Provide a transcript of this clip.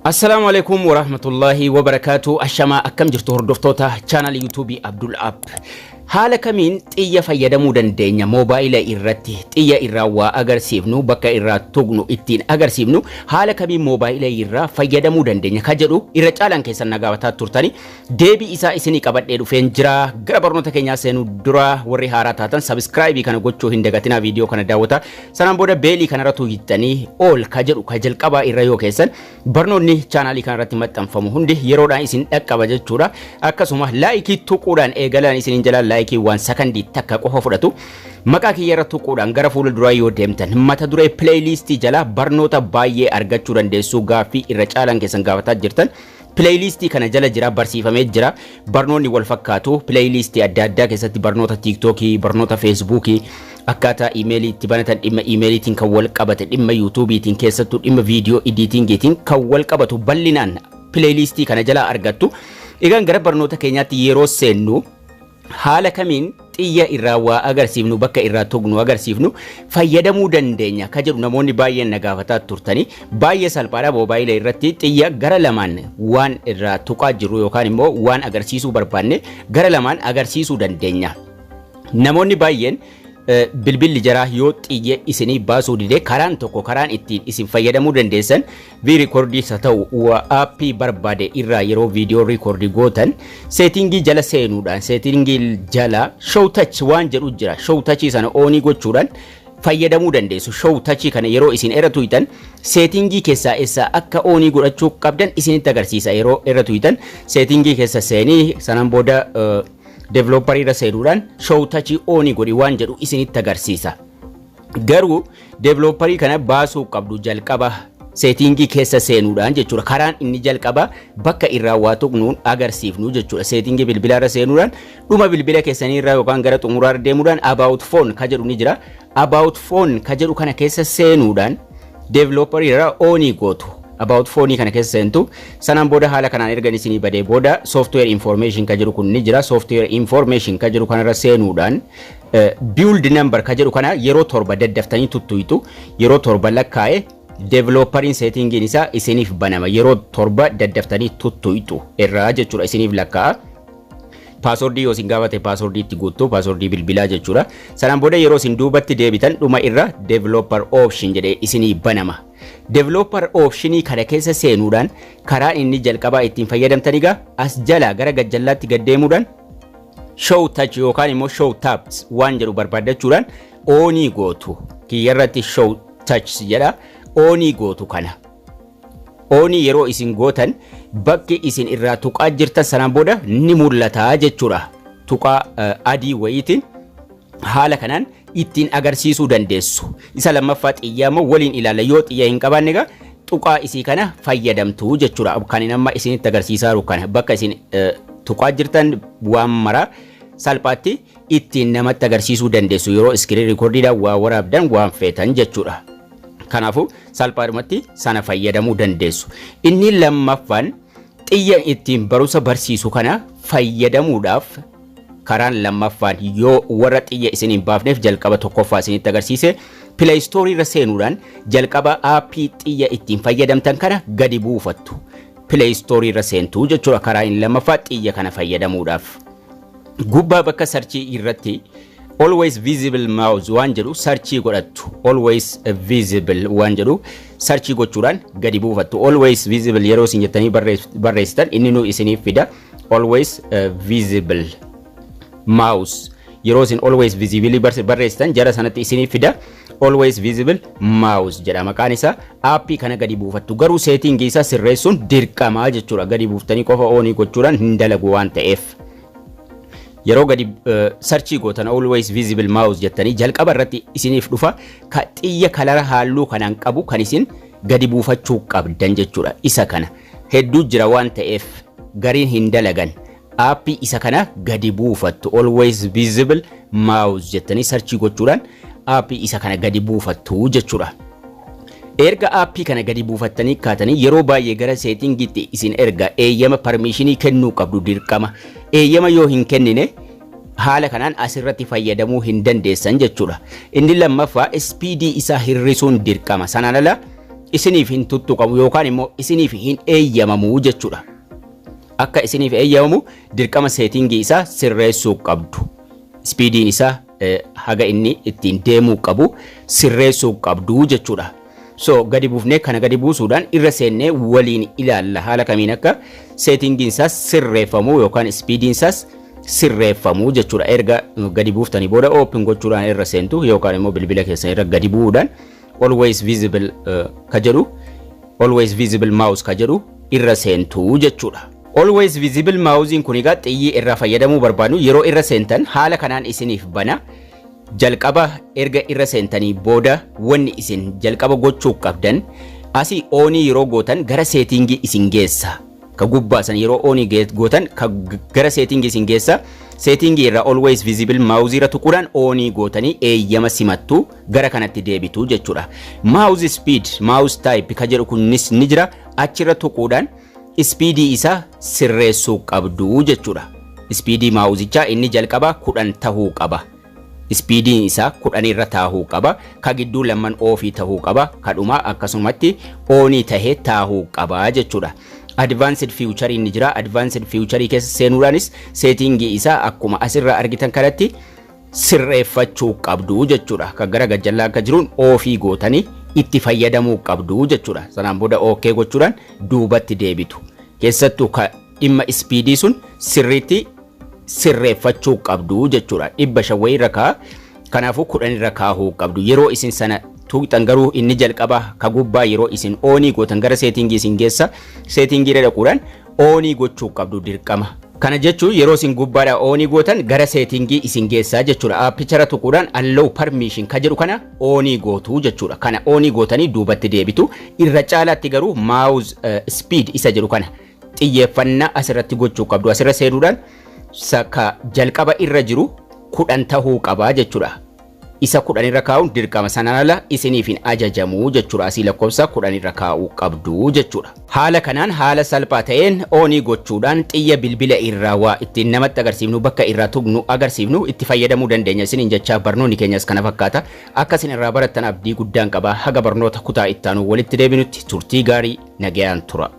Assalaamu alaikum warahmatullahi wabarakaatu. Ashamaa, akkam jirtu hordoftoota chaanal YouTube Abdul App? Haala kamiin xiyya fayyadamuu dandeenya? Moobaayila irratti xiyya irraa waa agarsiifnu, bakka irraa tuqnu ittiin agarsiifnu, haala kamiin moobaayila irraa fayyadamuu dandeenya ka jedhu irra caalaan keessan na gaafataa turtani. Deebii isaa isinii qabadhee dhufeen jira. Gara barnoota keenyaa seenuu dura, warri haaraa taatan subscribe kana gochuu hin dagatinaa. Viidiyoo kana daawwata, sanaan booda bell kanarra tuqxanii all ka jedhu ka jalqabaa irra yoo keessan, barnoonni chaanaalii kanarratti maxxanfamu hundi yeroodhaan isin dhaqqaba jechuudha. Akkasuma like tuquudhaan eegalaan isiniin jalaa, like waan sakandii takka qofa fudhatu. Maqaa kiyya irra tuquudhaan gara fuula duraa yoo deemtan, mata duree playlistii jala barnoota baay'ee argachuu dandeessu. Gaaffii irra caalaan keessan gaafataa jirtan playlistii kana jala jira, barsiifamee jira. Barnoonni wal fakkaatu playlistii adda addaa keessatti barnoota TikTokii, barnoota Facebookii, akkaataa iimeelii itti banatan, dhimma iimeeliitiin kan wal qabate, dhimma YouTubeiitiin, keessattuu dhimma viidiyoo editingiitiin kan wal qabatu bal'inaan playlistii kana jala argattu. Egaan gara barnoota keenyaatti yeroo seennu, haala kamiin xiyya irraa waa agarsiifnu, bakka irraa tuqnu agarsiifnu fayyadamuu dandeenya ka jedhu namoonni baay'een na gaafataa turtanii. Baay'ee salphaadha. Moobaayila irratti xiyya gara lamaan waan irraa tuqaa jirru yookaan immoo waan agarsiisuu barbaanne gara lamaan agarsiisuu dandeenya. Namoonni baay'een bilbilli jaraa yoo xiyya isinii baasuu dide, karaan tokko, karaan ittiin isin fayyadamuu dandeessan, V recordii haa ta'u aappii barbaade irraa yeroo viidiyoo record gootan, setting jala seenuudhaan setting jala show touch waan jedhu jira. Show touch sana on gochuudhaan fayyadamuu dandeessu. Show touch kana yeroo isin irra tuqxan, setting keessaa eessaa akka on godhachuu qabdan isinitti agarsiisa. Yeroo irra tuqxan setting keessa seenii, sanaan booda developer irra seenuudhaan show touch on godhi waan jedhu isinitti agarsiisa. Garuu developer kana baasuu qabdu jalqaba setting keessa seenuudhaan jechuudha. Karaan inni jalqaba bakka irraa waa tuqnuun agarsiifnu jechuudha. Setting bilbilaa irra seenuudhaan dhuma bilbila keessanii irraa yookaan gara xumuraarra deemuudhaan about phone ka jedhu ni jira. About phone ka jedhu kana keessa seenuudhaan developer irraa on gootu. About phone kana keessa seentu. Sanaan booda haala kanaan ergan isinii badee booda, software information ka jedhu kun ni jira. Software information ka jedhu kanarra seenuudhaan build number ka jedhu kana yeroo 7 daddaftanii tuttuytu. Yeroo 7 lakkaa'e developeriin settingiin isaa isiniif banama. Yeroo 7 daddaftanii tuttuytu irraa jechuudha, isiniif lakkaa'a. Password yoo isin gaafate, password itti guuttu, password bilbilaa jechuudha. Sanaan booda yeroo isin duubatti deebitan, dhuma irra developer option jedhee isinii banama. Developer optionii kana keessa seenuudhaan karaa inni jalqabaa ittiin fayyadamtan egaa as jala gara gajjallaatti gad deemuudhaan show touch yookaan immoo show taps waan jedhu barbaaddachuudhaan on gootu. Kiyyarratti show touch jedha, on gootu kana. On yeroo isin gootan, bakki isin irraa tuqaa jirtan sanaan booda ni mul'ata jechuudha. Tuqaa adii wayiitiin haala kanaan ittiin agarsiisuu dandeessu. Isa lammaffaa xiyyaa immoo waliin ilaalla. Yoo xiyya hin qabaanne egaa tuqaa isii kana fayyadamtu jechuudha. Kan inni amma isinitti agarsiisaa jiru kana bakka isin tuqaa jirtan waan maraa salphaatti ittiin namatti agarsiisuu dandeessu yeroo screen recordiidhaan waa waraabdan, waan feetan jechuudha. Kanaafuu salphaadhumatti sana fayyadamuu dandeessu. Inni lammaffaan xiyya ittiin barumsa barsiisu kana fayyadamuudhaaf, karaan lammaffaan yoo warra xiyya isin hin baafneef, jalqaba tokkoffaa isinitti agarsiise, Play Store irra seenuudhaan jalqaba aappii xiyya ittiin fayyadamtan kana gadi buufattu. Play Store irra seentuu jechuudha karaa inni lammaffaa xiyya kana fayyadamuudhaaf. Gubbaa bakka search irratti always visible mouse waan jedhu search godhattu. Always visible waan jedhu search gochuudhaan gadi buufattu. Always visible yeroo isin jettanii barreessitan, inni nu isiniif fida. Always visible mouse yeroo isin always visible barreessitan, jara sanatti isiniif fida. Always visible mouse jedha maqaan isaa. Aappii kana gadi buufattu. Garuu setting isaa sirreessuun dirqamaa jechuudha. Gadi buuftanii qofa on gochuudhaan hin dalagu waan ta'eef. Yeroo gadi search gootan, always visible mouse jettanii, jalqaba irratti isiniif dhufa. Ka xiyya color halluu kanaan qabu kan isin gadi buufachuu qabdan jechuudha. Isa kana hedduu jira waan ta'eef gariin hin dalagan. Aappii isa kana gadi buufattu. Always visible mouse jettanii search gochuudhaan aappii isa kana gadi buufattu jechuudha. Erga aappii kana gadi buufattanii kaatanii, yeroo baay'ee gara settingiitti isin erga. Eeyyama, permission kennuu qabdu dirqama. Eeyyama yoo hin kennine, haala kanaan asirratti fayyadamuu hin dandeessan jechuudha. Inni lammaffaa speed isaa hir'isuun dirqama. Sanaan ala isiniif hin tuttuqamu yookaan immoo isiniif hin eeyyamamu jechuudha. Akka isiniif eeyyamamu dirqama setting isaa sirreessuu qabdu. Speediin isaa haga inni ittiin deemuu qabu sirreessuu qabdu jechuudha. So gadi buufnee, kana gadi buusuudhaan irra seennee waliin ilaalla, haala kamiin akka settingiin isaas sirreeffamu yookaan speediin isaas sirreeffamu jechuudha. Erga gadi buuftanii booda open gochuudhaan irra seentu, yookaan immoo bilbila keessan irra gadi bu'uudhaan always visible ka jedhu, always visible mouse ka jedhu irra seentu jechuudha. Always visible mouse kun egaa xiyyi irraa fayyadamuu barbaadnu yeroo irra seentan haala kanaan isiniif bana. Jalqaba erga irra seentanii booda wanni isin jalqaba gochuu qabdan, asii on yeroo gootan gara setting isin geessa. Ka gubbaa san yeroo on gootan ka gara setting isin geessa. Setting irraa always visible mouse irra tuquudhaan on gootanii eeyyama simattu, gara kanatti deebitu jechuudha. Mouse speed, mouse type ka jedhu kunis ni jira, achirra tuquudhaan speedii isaa sirreessuu qabdu jechuudha. Speedii mouseichaa inni jalqaba 10 tahuu qaba. Speediin isaa 10 irra taahuu qaba. Ka gidduu lamman off tahuu qaba. Kadhuma akkasumatti on tahee taahuu qaba jechuudha. Advanced feature inni jira. Advanced feature keessa seenuudhaanis setting isaa akkuma asirraa argitan kanatti sirreeffachuu qabdu jechuudha. Kan gara gajjallaa akka jiruun off gootanii itti fayyadamuu qabdu jechuudha. Sanaan booda OK gochuudhaan duubatti deebitu. Keessattuu ka dhimma speedii sun sirriitti sirreeffachuu qabdu jechuudha. 500 wayii irra kaa'a. Kanaafuu 10 irra kaahuu qabdu. Yeroo isin sana tuqxan garuu inni jalqaba ka gubbaa yeroo isin on gootan gara setting isin geessa. Setting irra dhaquudhaan on gochuu qabdu dirqama. Kana jechuun yeroo isin gubbaadha on gootan gara setting isin geessaa jechuudha. Appicharra tuquudhaan allow permission ka jedhu kana on gootu jechuudha. Kana on gootanii duubatti deebitu. Irra caalaatti garuu mouse speed isa jedhu kana xiyyeeffannaa asirratti gochuu qabdu. Asirra seenuudhaan ka jalqaba irra jiru 10 tahuu qabaa jechuudha. Isa 10 irra kaa'uun dirqama, sanaan ala isiniif hin ajajamu jechuudha. Asii lakkoofsa 10 irra kaa'uu qabdu jechuudha. Haala kanaan haala salphaa ta'een on gochuudhaan xiyya bilbila irraa waa ittiin namatti agarsiifnu, bakka irraa tuqnu agarsiifnu itti fayyadamuu dandeenya isiniin jechaa, barnoonni keenyas kana fakkaata. Akka isin irraa barattan abdii guddaan qaba. Haga barnoota kutaa ittaanu walitti deebinutti turtii gaarii, nagayaan tura.